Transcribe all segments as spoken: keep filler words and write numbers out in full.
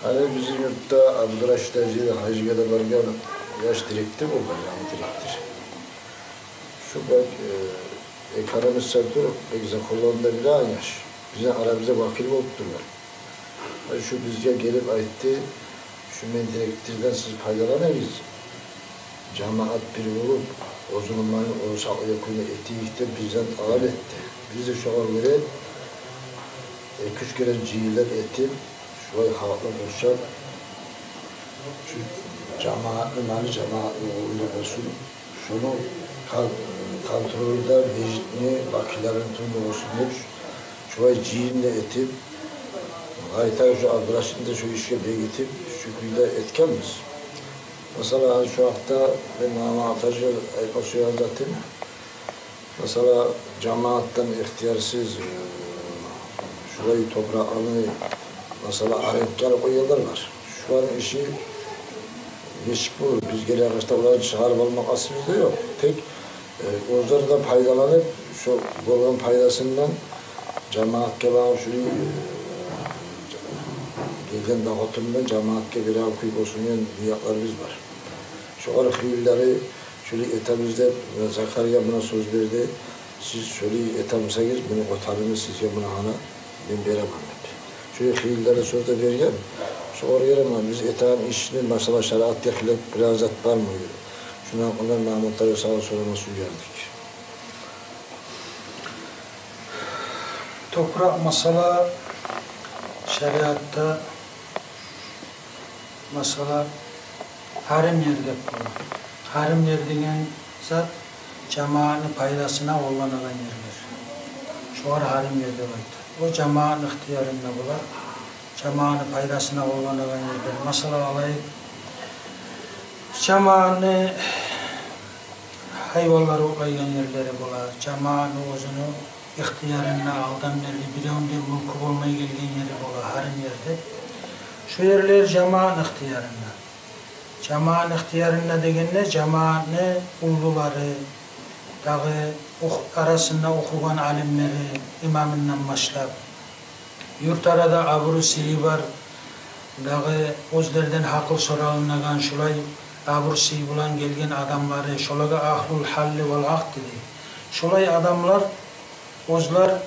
Гьали бизин юртда Абдурашит гьажи, гьажгъа да баргъан, яш директор болгъан, янгы директор. Шу бек, э, экономист саялы туруп, бек законланы да билеген яш. Бизин арабызда вакил болуп тургъан. Шу бизге гелип айтды: «Шу мен директордан сиз пайдаланыгъыз. Жамаат бир болуп, оьзюню малын оьзю сакълайгъан кюйде этейик», — деп бизден талап этди. Биз де шогъар гёре эки-уьч керен жыйынлар этип, шулай халкъны къуршап, шу жамаатны малы жамаатны къолунда болсун, шону кон-, контролю да межитни вакиллерини тюбюнде болсун деп, шулай жыйын да этип, къайта шу Абдурашитни де шу ишге бегитип, шу кюйде этгенбиз. Масала, шу гьакъда мен Магьаммат гьажиге айтма сюеген затым: масала, жамаатдан ихтиярсыз, э, шулай топуракъланы, масала, арендагъа алып къоягъанлар бар. Шуланы иши нечик болур? Биз гелеген къышда оланы чыгъарып алмакъ къастыбызда ёкъ. Тек, э, оьзлер де пайдаланып, шо болгъан пайдасындан жамаатгъа багъып, шулай, э, гелген дохотундан жамаатгъа береген кюй болсун деген ниятларыбыз бар. Шогъар хыйлылары шулай этебиз деп, Закария муна сёз берди. Сиз шулай этемисегиз, муну къотарыгъыз, сизге муна гьана мен беремен деп. Шулай хыйлылары сёз де берген. Шогъар гёре, муна биз этеген ишни, масала, шариатгъа хилаф бираз зат бармы? Шуну гьакъында Магьаммат гьажиге сорама сюе эдик. Топуракъ, масала, шариатда, масала, гьарим ер деп бола. Гьарим ер деген зат жамаатны пайдасына къолланагъан ерлер. Шогъар гьарим ер деп айта. О жамаатны ихтиярында бола. Жамаатны пайдасына къолланагъан ерлер. Масала алайыкъ, жамаатны гьайванлар отлайгъан ерлери бола, жамаатны оьзюню ихтиярында алдан берли биревню де мюлкю болмай гелген ери бола, гьарим ер деп. Шу ерлер жамаатны ихтиярында. Жамаатны ихтиярында дегенде, жамаатны уллулары, дагъы ох-, арасында охугъан алимлери, имамындан башлап, юрт арада абуру-сыйы бар, дагъы оьзлерден гьакъыл соралынагъан, шулай абур-сый булан гелген адамлары, шолагъа агьлул гьалли вал акъди дей. Шолай адамлар оьзлер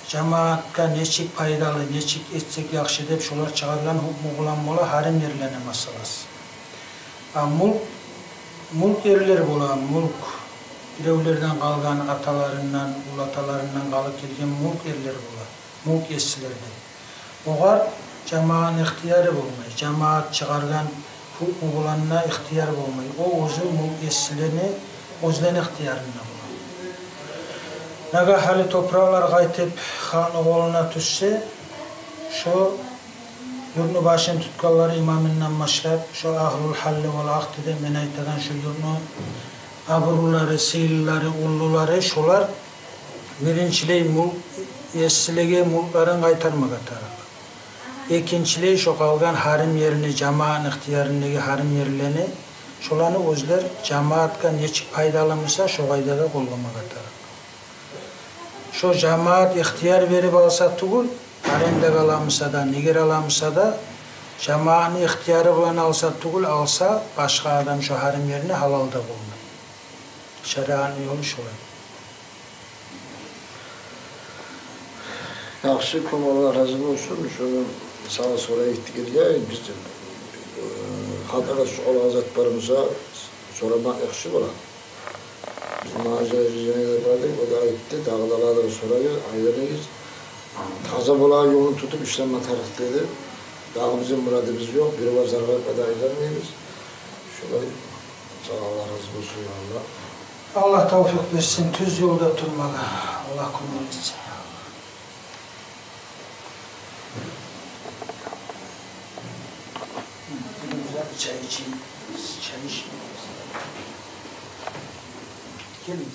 жамаатгъа нечик пайдалы, нечик этсек яхшы деп, шолар чыгъаргъан гьукму булан бола гьарим ерлени масаласы. А мюлк, мюлк ерлер бола, мюлк, биревлерден къалгъан, аталарындан, уллаталарындан къалып гелген мюлк ерлер бола, мюлк есилери. Огъар жамаатны ихтияры болмай, жамаат чыгъаргъан гьукму булан да ихтияр болмай. О оьзю мюлк есилени оьзлени ихтиярында бола. Нагагь гьали топуракълар къайтып халкъны къолуна тюшсе, шо юртну башын тутгъанлары, имамындан башлап, шо агьлул гьалли вал акъди деп мен айтагъан шо юртну абурлулары, сыйлылары, уллулары, шолар биринчилей мюлк есилеге мюлклерин къайтармагъа тарыкъ. Экинчилей, шо къалгъан гьарим ерни, жамаатны ихтиярындагъы гьарим ерлени, шоланы оьзлер жамаатгъа нечик пайдалы буса, шо къайдада къолламагъа тарыкъ. Шо жамаат ихтияр берип алса тюгюл, арендагъа ала буса да, негер ала буса да, жамаатны ихтияры булан алса тюгюл, алса, башгъа адам шо гьарим ерни гьалал да болмай. Шариатны ёлу шолай. Яхшы, кёп Аллагь рази болсун. Шону сагъа сорайыкъ дегенде, биз, э, хатирде чугъалгъан зат бар буса, сорама яхшы бола. Биз Мажит гьажиге де бардыкъ, о да айтды, дагъы да алагъа сорагъыз, айланыгъыз. Таза болагъан ёлун тутуп ишлеме тарыкъ деди. Дагъы бизин мурадыбыз ёкъ, биревге зарар да айланмайбыз. Шолай, сагъа Аллагь рази болсун, я Аллагь. Аллагь тавфикъ берсин тюз ёлда турмагъа. Аллагь кёмек этсин. Бир узакъ чай ичейик, чай ичейик. Гелинг.